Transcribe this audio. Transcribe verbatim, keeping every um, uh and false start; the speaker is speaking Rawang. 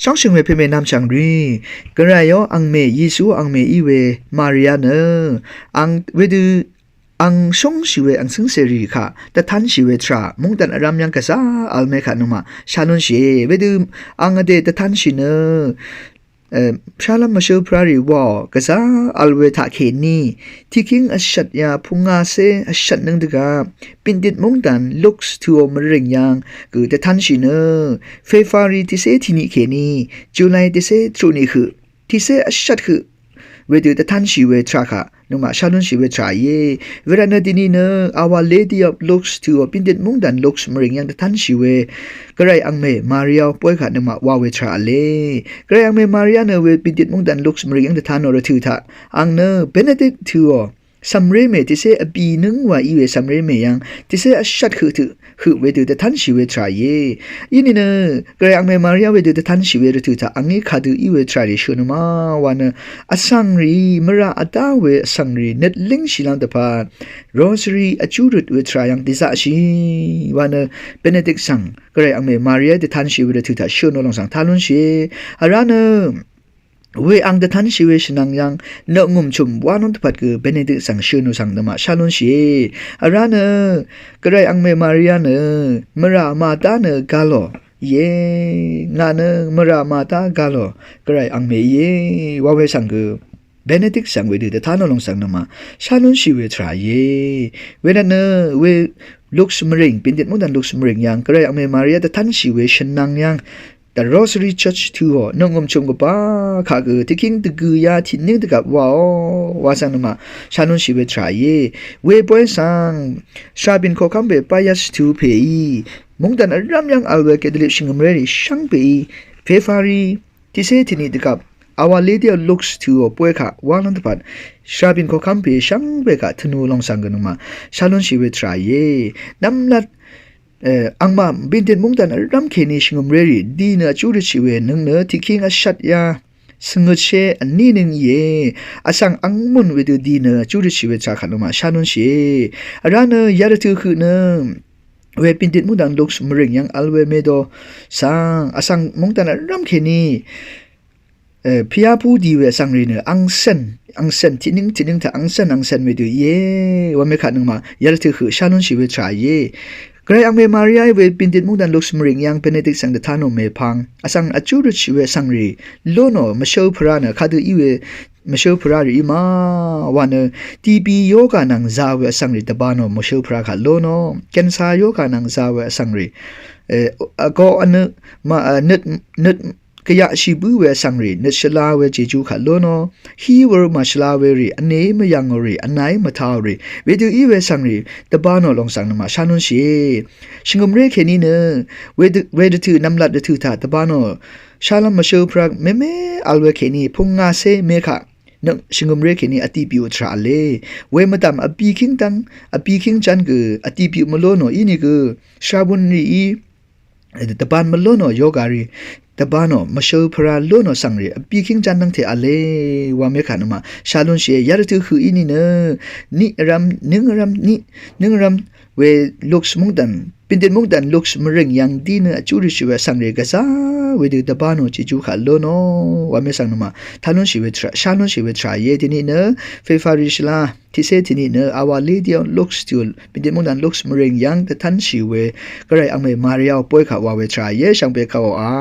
Shóngshø̀ng we pèmè nvmchv̀ng rì, Gvrayò angmè, Yesuò angmè í we Maria nø, ang wedø, ang shóngshì we ang cǿngcèrì kaq dvtánshì we tvrà mungdàn vrv́m yv́ng gvzá vl mè kaq nøngmaq shá lúnshìe. Wedø ang vdè dvtánshì nø, e, pshálv́m mvshǿl pvrárì wàò gvzá vl we taqkèní tiqkíng vshvt ya pungacé vshvt nǿng dvgvp Bindit mungdàn Luk tø̀ò mvrìng yv́ng gø dvtánshì nø, Febrari tiqcé tiqniq kèní Julai tiqcé truqniq høq, tiqcé vshvt høq wedø dvtánshì we tvrà kaq nøngmaq shá lúnshì we tvrà íe. Wervt nø dini nø Our Lady of Luk tø̀ò Bindit mungdàn Luk mvrìng yv́ng dvtánshì we Gvray angmè Mariaò bóy kaq nøngmaq wa we tvrà v̄le. Gvray angmè Maria nø we Bindit mungdàn Luk mvrìng yv́ng dvtánò rvtø̀ taq ang nø Benedict tø̀ò cv̀mré mè tiqcé vbì nǿng wa í we cv̀mré mè yv́ng tiqcé vshvt høq tøq høq wedø dvtánshì we tvrà íe. Inìnø Gvray angmè Maria wedø dvtánshì we rvtø̀ taq angí kadø í we tvrà rì shø̀n nø ma wa nø, vsvng rì mvrà vdá we vsvng rì nøt língshìlv́m dvpvt Rosary vjú røt we tvrà yv́ng dvzaqshì wa nø, Benedict svng Gvray angmè Maria dvtánshì we rvtø̀ taq shø̀n ò lòng svng tá lúnshìe. Vrá nø we ang dvtánshì we shvnvng yv́ng nø ngùm chùm wá nún dvpvt gø Benedict svng shø̀n ò svng nøngmaq shá lúnshìe. Vrá nø Gvray angmè Maria nø mvrà màdá nø gálò íe. Ngà nø mvrà màdá gálò Gvray angmè íe wa we svng gø Benedict svng wedø dvtánò lòng svng nøngmaq shá lúnshì we tvrà íe. Wervt nø we Luk mvrìng, Bindit mungdàn Luk mvrìng yv́ng Gvray angmè Maria dvtánshì we shvnvng yv́ng the Rosary Church tø̀ò nø ngùm chùm gvbá kaq gø tiqkíng dvgø ya tiqnǿng dvgvp wàò wa svng nøngmaq shá lúnshì we tvrà íe. We bóy svng shabìn koqkv́m pè Pius tø̄ pèí mungdàn vrv́m yv́ng vl we Catholic shvngø̀mrérì shvngpèí Febrari tiqcé tiqniq dvgvp Our Lady of Luk tø̀ò bóy kaq wá lv́m dvpvt shabìn koqkv́m pè shvngpè kaq tvnù lòng svng gø nøngmaq shá lúnshì we tvrà íe. Nvmlat, e, angmaq Bindit mungdàn vrv́m kèní shvngø̀mrérì di nø vjú røtshì we nǿng nø tiqkíng vshvt ya svngøtshé vní nǿng íe. Vsvng angmùn wedø di nø vjú røtshì we tvrà kaq nøngmaq shá lúnshìe. Vrá nø yarvtø̀ høq nø we Bindit mungdàn Luk mvrìng yv́ng vl we medo svng vsvng mungdàn vrv́m kèní, e, pvyá pú di we vsvng rì nø angcv̀n angcv̀n tiqnǿng tiqnǿng taq angcv̀n angcv̀n wedø íe wa mè kaq nøngmaq yarvtø̀ høq shá lúnshì we tvrà íe. Gvray angmè Maria í we Bindit mungdàn Luk mvrìng yv́ng Benedict svng dvtánò mèpvng vsvng vjú røtshì we vsvng rì lónò mvshǿl pvrá nø kadø í we mvshǿl pvrá rì í ma wa nø, T B yoga nvng za we vsvng rì dvbānò mvshǿl pvrá kaq lónò, cancer yoga nvng za we vsvng rì, e, vgō vnø ma, e, nøt nøt gvyaqshì bǿ we vsvng rì nøt shvla we jejú kaq lónò, hí wur màshvla we rì, vnèí mvyv̀ngò rì, vnàí mvtaò rì wedø í we vsvng rì dvbānò lòng svng nøngmaq shá lúnshìe. Shvngø̀mré kèní nø wedø, we rvtø̀ nvmlat rvtø̀ taq dvbānò shálv́m mvshǿl pvrá mèmè vl we kèní pungacé mè kaq nø shvngø̀mré kèní vtipyuq tvrà v̄le. We mvdv̀m vbikíng dv́ng vbikíng ján gø vtipyuq mvlónò ínìgø shabùn rìí dvbān mvlónò yoga rì dvbānò mvshǿl pvrá lónò svng rì vbikíng ján dv́ngte v̄le wa mè kaq nøngmaq shá lúnshìe. Yarvtø̀ høq ínìnø niq vrv́m nǿng vrv́m niq nǿng vrv́m we Luk mungdàn, Bindit mungdàn Luk mvrìng yv́ng di nø vjú røtshì we vsvng rì gvzá wedø dvbānò jejú kaq lónò wa mè svng nøngmaq tá lúnshì we tvrà, shá lúnshì we tvrà íe. Dini nø Febrari shvla tiqcé tiqniq nø Our Lady of Luk tø̄ò Bindit mungdàn Luk mvrìng yv́ng dvtánshì we Gvray angmè Mariaò bóy kaq wa we tvrà íe. Shvngbe kaq wa a